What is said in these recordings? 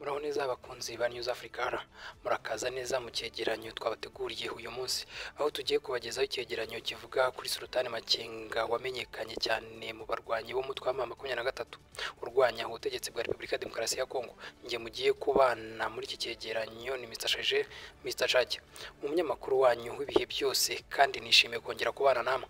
Muraho neza abakunzi ba News Africa, murakaza neza mu cyegeranyo twabateguriye uyu munsi, aho tugiye kubagezaho icyegeranyo kivuga kuri Sultani Makenga wamenyekanye cyane mu barwanyi b'umutwe wa M23 urwanya ubutegetsi bwa Repubulika ya Demokarasi ya Kongo. Njye mugiye kubana muri iki cyegeranyo ni Mr Shaje, Mr Chajya, umunyamakuru wanyu w'ibihe byose, kandi nishimiye kongera kubana namwe.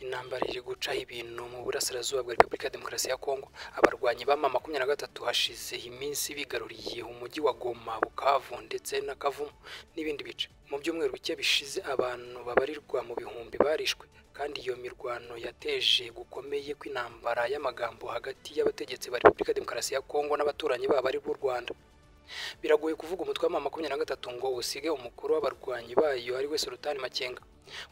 Intambara iri guca ibintu mu burasirazuba bwa Repubulika ya Demokarasi ya Kongo. Abarwanyi ba M23 hashize iminsi bigaruriye umujyi wa Goma, Bukavu ndetse na Kavumu n'ibindi bice. Mu byumweru bike bishize abantu babarirwa mu bihumbi barishwe, kandi iyo mirwano yateje gukomeye kw'intambara y'amagambo hagati y'abategetsi ba Repubulika ya Demokarasi ya Kongo n'abaturanyi babo ari b'u Rwanda. Biragoye kuvuga umutwe wa M23 ngo usige umukuru w'abarwanyi bayo ari we Sultani Makenga,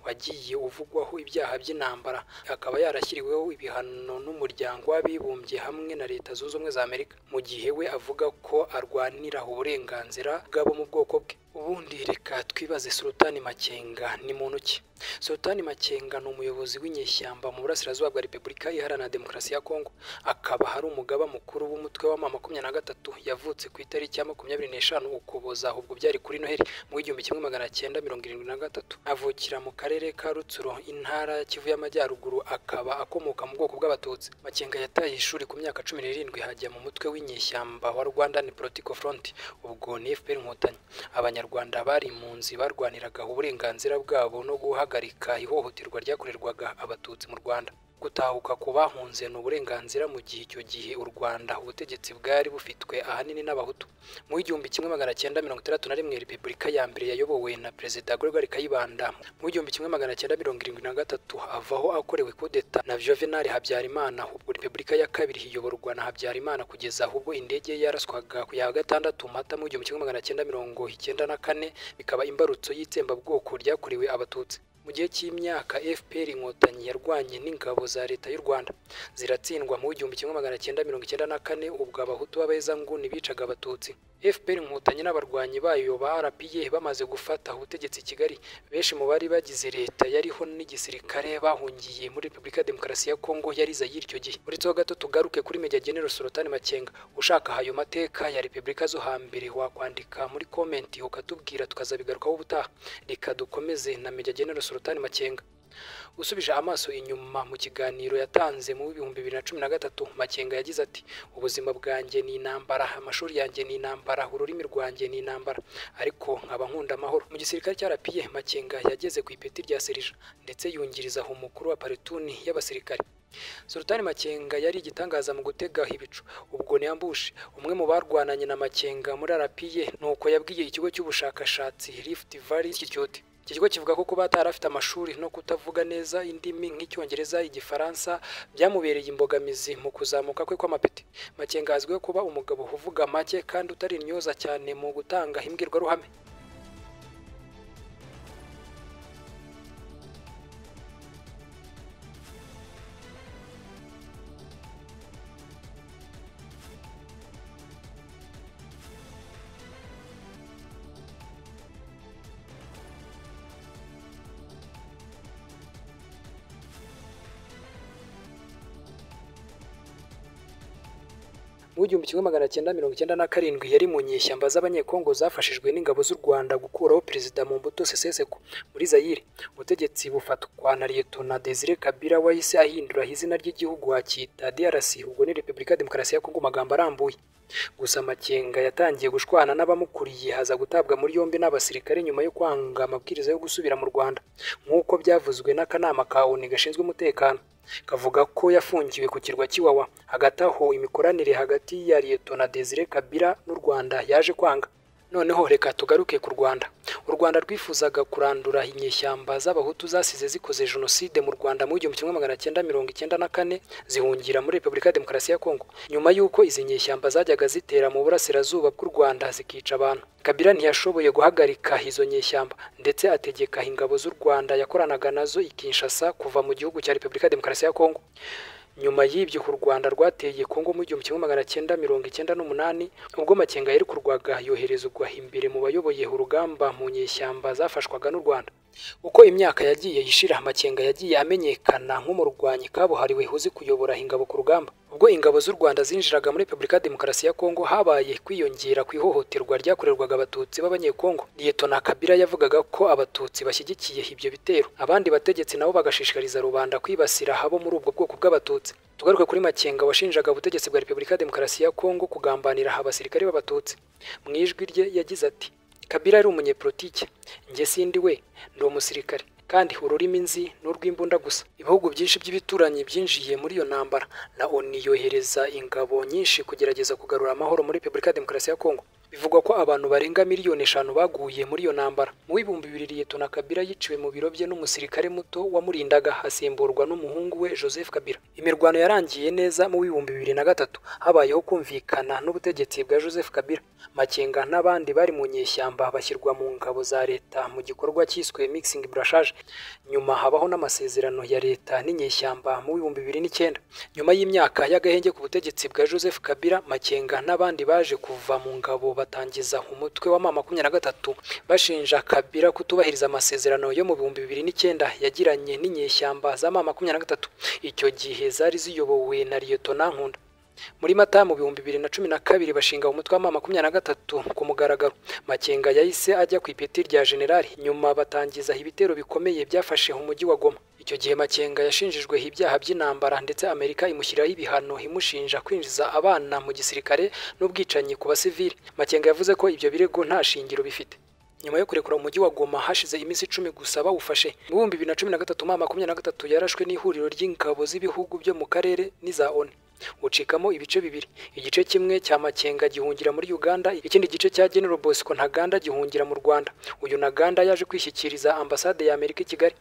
wagiye uvugwaho ibyaha by'intambara, akaba yarashyiriweho ibihano n'umuryango w'abibumbye hamwe na Leta Zunze Ubumwe za Amerika, mu gihe we avuga ko arwanira uburenganzira bw'abo mu bwoko bwe. Ubundi reka twibaze, Sultani Makenga ni muntu ki? Sultani Makenga ni umuyobozi w'inyeshyamba mu burasirazuba bwa Repubulika Iharanira Demokarasi ya Kongo, akaba ari umugaba mukuru w'umutwe wa M23. Yavutse ku itariki ya 25 Ukuboza, ubwo byari kuri Noheli mu 1973. Avukira mu karere ka Rutsuro, intara ya Kivu y'Amajyaruguru, akaba akomoka mu bwoko bw'Abatutsi. Makenga yataye ishuri ku myaka 17 hajya mu mutwe w'inyeshyamba wa Rwandan Political Front, ubwo ni FPR Inkotanyi. Abanyarwanda bari impunzi barwaniraga uburenganzira bwabo no guhagarika ihohoterwa ryakorerwaga Abatutsi mu Rwanda. Gutahuka ku bahunze ni uburenganzira, mu gihe icyo gihe u Rwanda ubutegetsi bwari bufitwe ahanini n'Abahutu. Mu 1961 Repubulika ya mbere yayobowe na Perezida Gregoire Kayibanda. Mu 1973 avaho akorewe kudeta na Juvenal Habyarimana, ubwo Repubulika ya kabiri iyoborwa na Habyarimana kugeza ubwo indege yaraswaga ku ya 6 Mata mu 1994, bikaba imbarutso y'itsembabwoko ryakorewe Abatutsi. Mu gihe cy'imyaka FPR Inkotanyi yarwanye n'ingabo za Leta y'u Rwanda ziratsindwa mu 1994, ubwo Abahutu b'abahezanguni bicaga Abatutsi. FPR Inkotanyi n'abarwanyi bayo ba RPA bamaze gufata ubutegetsi i Kigali, benshi mu bari bagize leta yariho n'igisirikare bahungiye muri Repubulika ya Demokarasi ya Kongo yari Zaire icyo gihe. Uretse ho gato tugaruke kuri Major General Sultani Makenga. Ushaka ayo mateka ya Repubulika zo hambere wakwandika muri comment ukatubwira, tukazabigarukaho ubutaha. Reka dukomeze na Major General Sultani Makenga. Usubije amaso inyuma mu kiganiro yatanze mu 2013, Makenga yagize ati: "Ubuzima bwanjye ni intambara, amashuri yanjye ni intambara, ururimi rwanjye ni intambara, ariko nkaba nkunda amahoro." Mu gisirikare cya RPA, Makenga yageze ku ipeti rya serija ndetse yungiriza umukuru wa parituni y'abasirikare. Sultani Makenga yari igitangaza mu gutega ibicu, ubwo ni ambushi. Umwe mu barwananye na Makenga muri RPA nuko yabwiye ikigo cy'ubushakashatsi Rift Valley Institute. Iki kigo kivuga ko kuba atarafite amashuri no kutavuga neza indimi nk'Icyongereza, Igifaransa byamubereye imbogamizi mu kuzamuka kwe kw'amapeti. Makenga azwiho kuba umugabo uvuga make kandi utari intyoza cyane mu gutanga imbwirwaruhame. Mu 1997 yari mu nyeshyamba z'Abanyekongo zafashijwe n'ingabo z'u Rwanda gukuraho Perezida Mobutu Sese Seko muri Zaire. Ubutegetsi bufatwa na Lieutenant Desire Kabila wahise ahindura izina ry'igihugu akita DRC, ubwo ni Repubulika ya Demokarasi ya Kongo magambo arambuye. Gusa Makenga yatangiye gushwana n'abamukuriye, haza gutabwa muri yombi n'abasirikare nyuma yo kwanga amabwiriza yo gusubira mu Rwanda, nk'uko byavuzwe n'akanama ka ONU gashinzwe umutekano, kavuga ko yafungiwe ku kirwa cy'Iwawa. Hagati aho imikoranire hagati ya Lieutenant Desire Kabila n'u Rwanda yaje kwanga. Noneho reka tugaruke ku Rwanda. U Rwanda rwifuzaga kurandura inyeshyamba z'Abahutu zasize zikoze jenoside mu Rwanda mu 1994 zihungira muri Repubulika ya Demokarasi ya Kongo, nyuma y'uko izi nyeshyamba zajyaga zitera mu burasirazuba bw'u Rwanda zikica abantu. Kabila ntiyashoboye guhagarika izo nyeshyamba, ndetse ategeka ingabo z'u Rwanda yakoranaga nazo i Kinshasa kuva mu gihugu cya Repubulika ya Demokarasi ya Kongo. Nyuma y'ibyo u Rwanda rwateye Kongo mu 1998, ubwo Makenga yerekurwaga yoherezwa imbere mu bayoboye urugamba mu nyeshyamba zafashwaga n'u Rwanda. Uko imyaka yagiye ishira, Makenga yagiye amenyekana nk'umurwanyi kabuhariwe uzi kuyobora ingabo ku rugamba. Ubwo ingabo z'u Rwanda zinjiraga muri Repubulika ya Demokarasi ya Kongo, habaye kwiyongera ku ihohoterwa ryakorerwaga Abatutsi b'Abanyekongo. Liyetona Kabila yavugaga ko Abatutsi bashyigikiye ibyo bitero, abandi bategetsi nabo bagashishikariza rubanda kwibasira abo muri ubwo bwoko bw'Abatutsi. Tugaruke kuri Makenga washinjaga ubutegetsi bwa Repubulika ya Demokarasi ya Kongo kugambanira abasirikare b'Abatutsi. Mu ijwi rye yagize ati: "Kabila ari umunyepolitike, njye sindi we, ndi umusirikare, kandi ururimi nzi ni urw'imbunda gusa." Ibihugu byinshi by'ibituranyi byinjiye muri iyo ntambara, na ONU yohereza ingabo nyinshi kugerageza kugarura amahoro muri Repubulika ya Demokarasi ya Kongo. Bivugwa ko abantu barenga 5 miliyoni baguye muri iyo ntambara. Mu 2000 Liyetona Kabila yiciwe mu biro bye n'umusirikare muto wamurindaga, asimburwa n'umuhungu we Joseph Kabila. Imirwano yarangiye neza mu 2003, habayeho kumvikana n'ubutegetsi bwa Joseph Kabila. Makenga n'abandi bari mu nyeshyamba bashyirwa mu ngabo za leta mu gikorwa cyiswe mixing brassage. Nyuma habaho n'amasezerano ya leta n'inyeshyamba mu 2009. Nyuma y'imyaka y'agahenge ku butegetsi bwa Joseph Kabila, Makenga n'abandi baje kuva mu ngabo batangiza umutwe wa M23, bashinja Kabila kutubahiriza amasezerano yo mu 2009 yagiranye n'inyeshyamba za M23, icyo gihe zari ziyobowe na Liyetona Nkunda. Muri Mata mu 2012 bashinga umutwe wa M23 ku mugaragaro. Makenga yahise ajya ku ipeti rya generali, nyuma batangiza ibitero bikomeye byafashe umujyi wa Goma. Icyo gihe Makenga yashinjijwe ibyaha by'intambara, ndetse Amerika imushyiraho ibihano imushinja kwinjiza abana mu gisirikare n'ubwicanyi ku basivili. Makenga yavuze ko ibyo birego nta shingiro bifite. Nyuma yo kurekura umujyi wa Goma hashize iminsi 10 gusa bawufashe, mu 2013 M23 yarashwe n'ihuriro ry'ingabo z'ibihugu byo mu karere n'iza ONU, ucikamo ibice bibiri. Igice kimwe cya Makenga gihungira muri Uganda, ikindi gice cya General Bosco Ntaganda gihungira mu Rwanda. Uyu Ntaganda yaje kwishyikiriza ambasade ya Amerika i Kigali.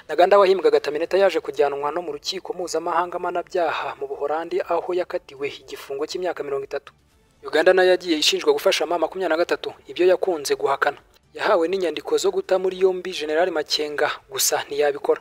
Ntaganda wahimbwaga Terminator yaje kujyanwa no mu rukiko mpuzamahanga mpanabyaha mu Buholandi, aho yakatiwe igifungo cy'imyaka 30. Uganda nayo yagiye ishinjwa gufasha M23, ibyo yakunze guhakana. Yahawe n'inyandiko zo guta muri yombi General Makenga, gusa ntiyabikora.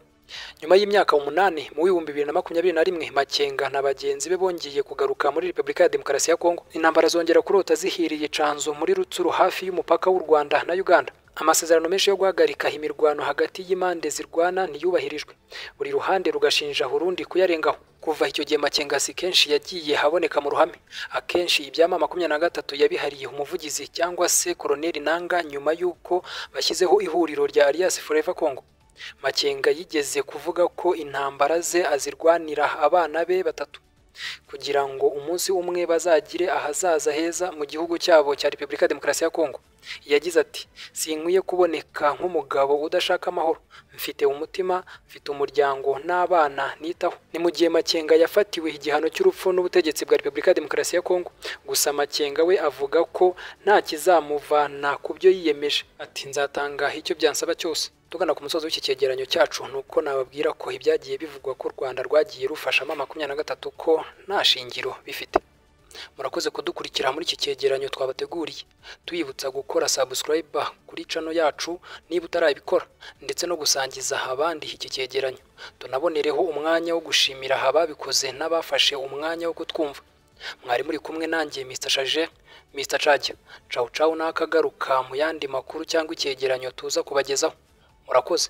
Nyuma y'imyaka 8, mu 2021, Makenga na bagenzi be bongeye kugaruka muri Repubulika ya Demokarasi ya Kongo. Intambara zongera kurota zihiriye Canzu muri Rutsuru hafi y'umupaka w'u Rwanda na Uganda. Amasezerano menshi yo guhagarika imirwano hagati y'impande zirwana ntiyubahirijwe, buri ruhande rugashinja urundi kuyarengaho. Kuva icyo gihe Makenga si kenshi yagiye haboneka mu ruhame. Akenshi ibya M23 yabihariye umuvugizi cyangwa se Koloneli Nanga, nyuma y'uko bashyizeho ihuriro rya Alliance Fleuve Congo. Makenga yigeze kuvuga ko intambara ze azirwanira abana be batatu, kugira ngo umunsi umwe bazagire ahazaza heza mu gihugu cyabo cya Repubulika ya Demokarasi ya Kongo. Yagize ati: "Sinkwiye kuboneka nk'umugabo udashaka amahoro. Mfite umutima, mfite umuryango n'abana nitaho." Ni mu gihe Makenga yafatiwe igihano cy'urupfu n'ubutegetsi bwa Repubulika ya Demokarasi ya Kongo. Gusa Makenga we avuga ko nta kizamuvana ku byo yiyemeje. Ati: "Nzatanga icyo byansaba cyose." Tugana ku musozo w'iki cyegeranyo cyacu, nuko nababwira ko ibyagiye bivugwa ko u Rwanda rwagiye rufasha M23 ko nta shingiro bifite. Murakoze kudukurikira muri iki cyegeranyo twabateguriye. Tuyibutsa gukora subscribe kuri channel yacu niba utarabikora, ndetse no gusangiza abandi iki cyegeranyo. Tunabonereho umwanya wo gushimira ababikoze n'abafashe umwanya wo kutwumva. Mwari muri kumwe nanjye Mr Shaje, Mr Chajya. Ciao ciao, nakagaruka mu yandi makuru cyangwa icyegeranyo tuza kubagezaho. Murakoze.